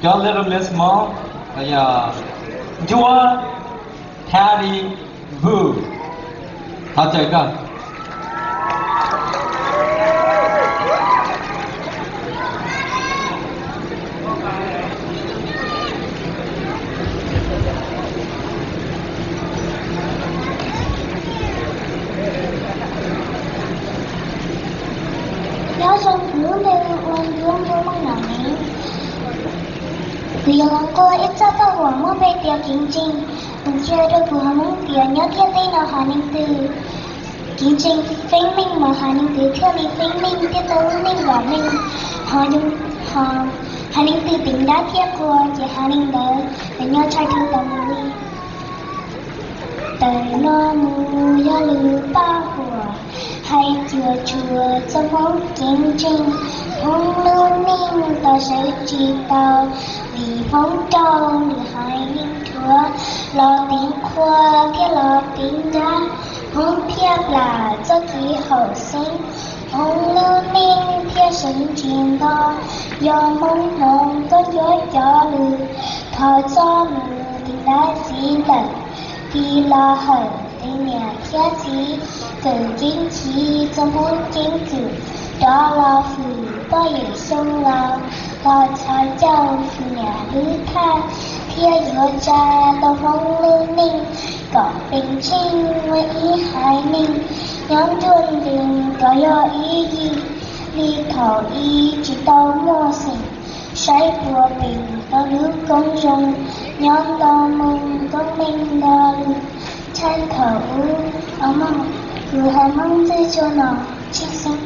Cov Little Miss Hmoob los yog Ncuab Thaj Li Vwj, thov caw koj. Nyob zoo, kuv lub npe hu ua Ncuab Ncuab Meej Nom Neeb. Kuv yuav los qhia ib txoj paj huam muaj npe tias kev ntseeg. Kuv qhia rau kuv haiv Hmoob tias nyob ntiaj teb no haiv neeg twg kev ntseeg feeb meej mas haiv neeg twg thiaj li feeb meej thiab tau lub neej vam meej. Ho, ho haiv neeg twg teev dab thiab qhua ces haiv neeg ntawd nyob tshav ntuj tau mus li. Tawm no mus yog lub paj huam hais cuam tshuam txog Hmoob kev ntseeg. Hmoob lub neej tau sawv tsis tau, vim Hmoob raug lwm haiv neeg rhuav, los teev qhua thiab los teev dab, Hmoob phiaj plam txoj kev haum xeeb. Hmoob lub neej thiaj sawv tsis tau, yog Hmoob hmoov koj cuab cov lwm, thov txoj lwm tis dab txiv ntawm tis los hawm tis niam thiab txiv, kawm ceeb chiv txog Hmoob ceeb kwm, rov los hwm poj yawm xyoo laus, los txhos caug hwm niam lub thaj, thiaj yuav tsa tau Hmoob lub neej kom pes tsheej ua ib haiv neeg nyob nruab nrees kom yog ib yig li thaum ub tsis tau muaj xeem, saib puas pem tau lub koob zoo, nyob nto moo koob meej nto lus, txhais thaum ub. Kuv haiv Hmoob Ntxwj Tsua no, tshwj xeeb.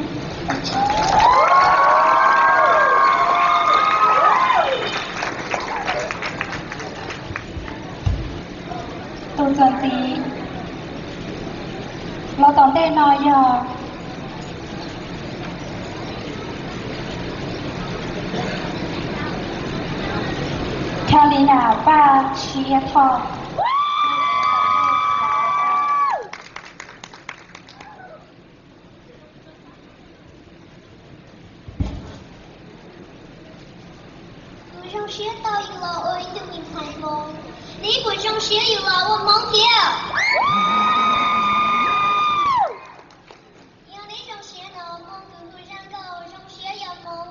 Tus txuas ntxiv los tom ntej no yog Carolina Paj Tshiab Thoj. Kuv zoo siab tau yus los ua ib tug me ntxhais Hmoob. Neb puas zoo siab yus los ua Hmoob thiab? Yog neb zoo siab no, muab kuv hu zaj nkauj zoo siab yog Hmoob.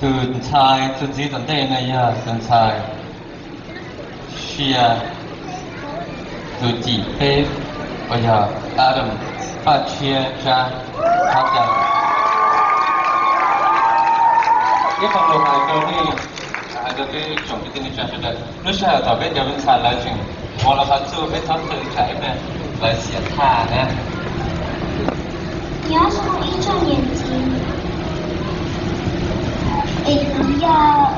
Tus ntxhais txuas ntxiv tom ntej no yog tus ntxhais Sia, tus cim peb uas yog Adam Faj Tshiab Tsab Thab Cai. Ib qho lus hais rau nej, hais rau peb tsoom kwv tij neej tsa sawv daws, lub sij hawm thaum peb cov me ntxhais lawv tseem ua lawv qhov txuj, peb txhob qw tsam ib pliag lawv xiam thaj na. Nyob zoo ib tsoom niam txiv, es kuv yog,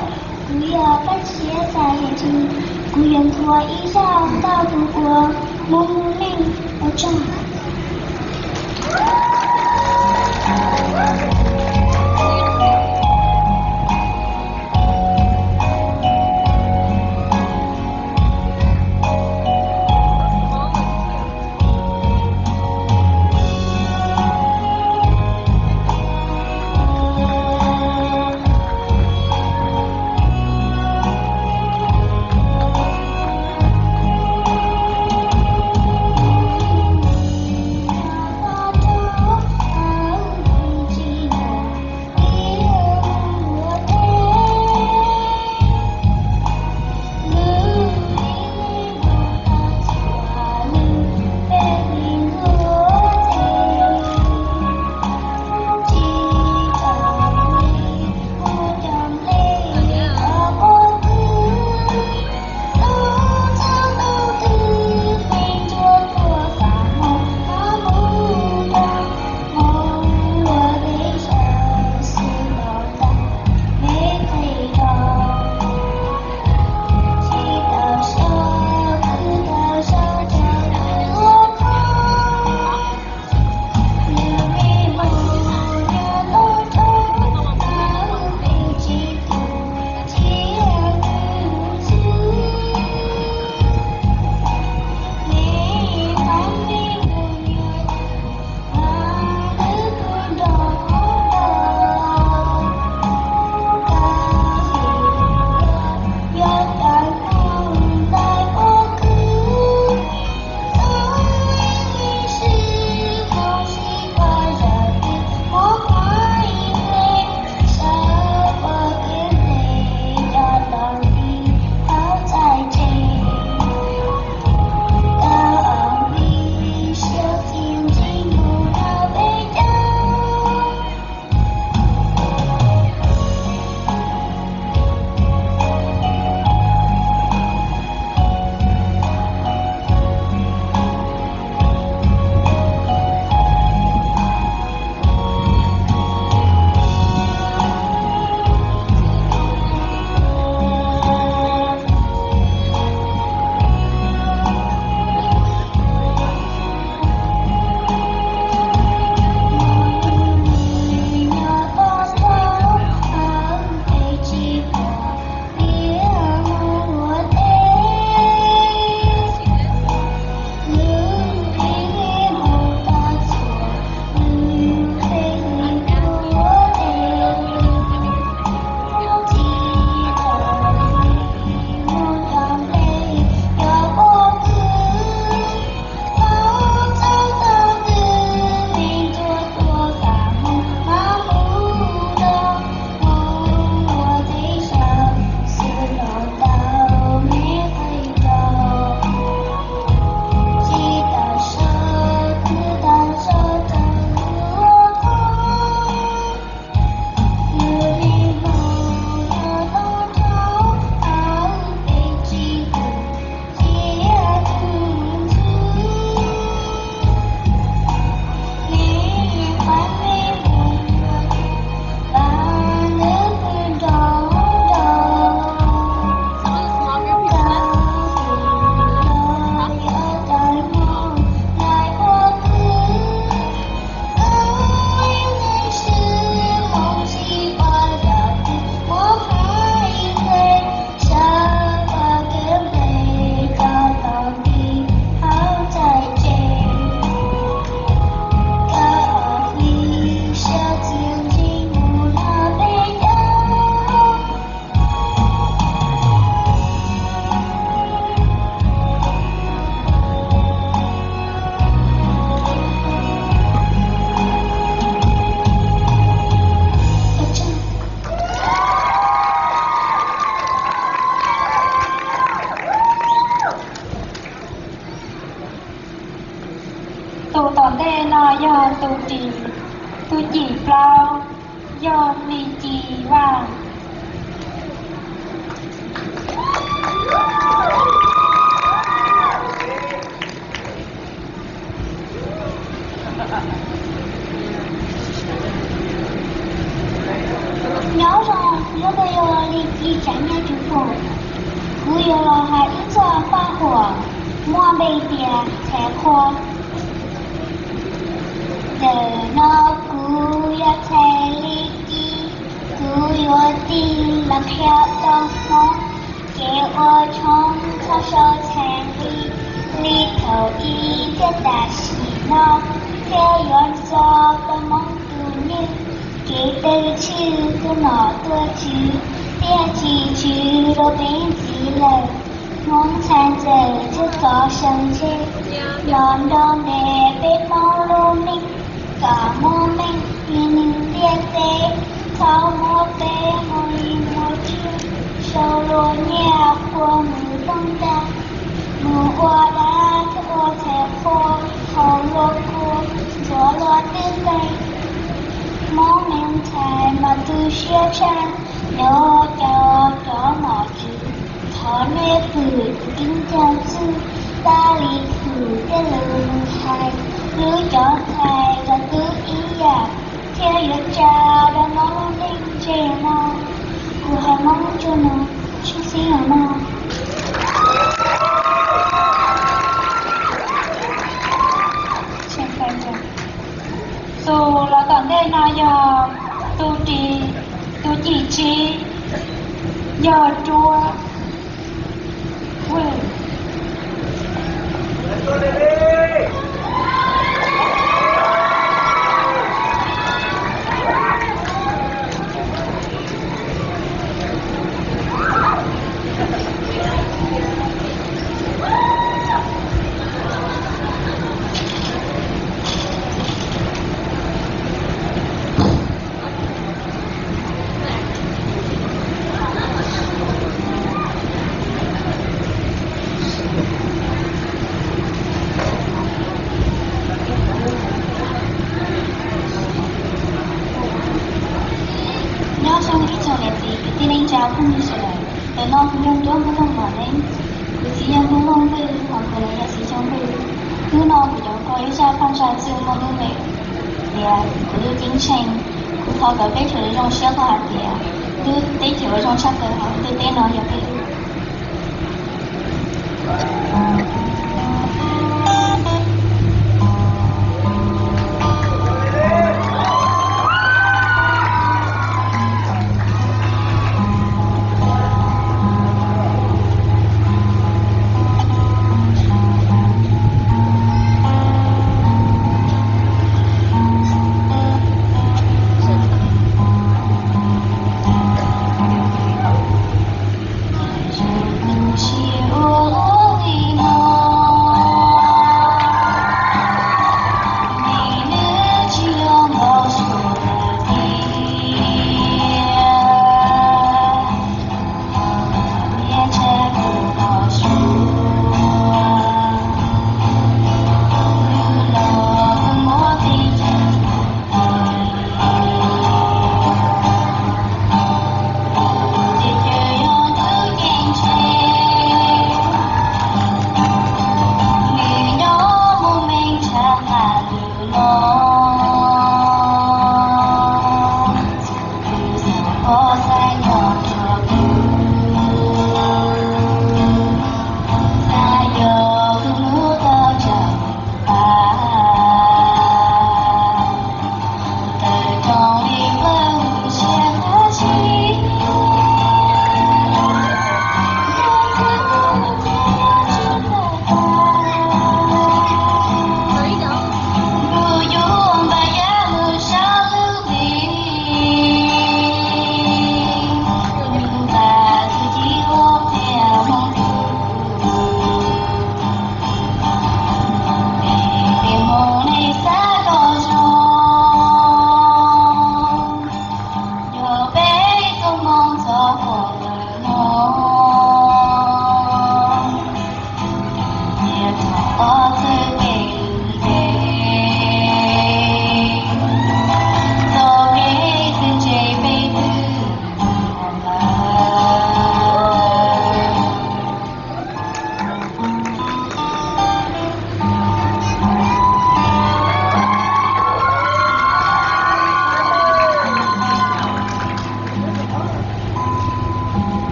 kuv yog Paj Tshiab Xais Yam Tswv, kuv yuav nthuav ib zaj nkauj tus uas Hmoob Lub Neej. Ua tsaug. Tus tom ntej no yog tus ris, tus cim plaub yog Hli Ci Vaj. Nyob zoo, kuv lub npe yog Hli Ci Tsav Nyiaj Tswv Pum. Kuv yuav los hais ib txoj paj huam muaj npe tias Txhais Qhua. Ntawm no kuv yog Txhais Hli Ci, kuv yuav tig los qhia rau Hmoob kev ua tshoob txhob sau txhais hli, li thaum ub thiab tam sim no, thiaj yuav txo tau Hmoob tus nyiaj. Kev twj ywm tuaj nom tuaj tswv, thiaj tsis tswv rau peb ntxiv lawm. Hmoob txhais ntxawm thiaj txov seev ntshe, los nrog ntes peb Hmoob lub neej, kom muaj meej li nws ntiaj teb. Txhob muab peb mus li mus tswj, sau luag nyiaj qhua mus rooj tag, mus ua dab thiab ua txhais qhua, haus luag kua, ntxuav luag twj ntxaig. Hmoob me ntxhais mas tu siab tshaj, nyob cov cov nom tswv, thov nej fwm tus tub ncaj txuj, tag li fwm tej lus nws hais. Lub cov ntxhais cov tub ib yam, thiaj yuav tsa rau Hmoob lub neej ntsej no. Kuv hais Hmoob tsuag no, sib ntsib os mog. Tus los tom ntej no yog tus ris, tus cim tsib, yog Ruab. Nyob zoo ib tsoom niam txiv kwv tij neej tsa phooj ywg sawv daws, ntawm no kuv yog Nruab Nplooj Vam Neeb, kuv txiv yog Nplooj Looj Npwj, hos kuv niam yog Txiv Xyooj Npwj. Hnub no kuv yuav ua ib zaj phaj ntsa txwj muaj lub npe tias kuv lub ceeb tsheej. Kuv thov kom peb sawv daws zoo siab qhov hais tias lub teb chaws uas zoo tshaj plaws hauv ntiaj teb no yog peb lub.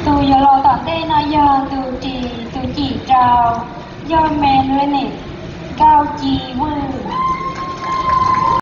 Tus yuav los tom ntej no yog tus ris tus cim rau, yog Melanie.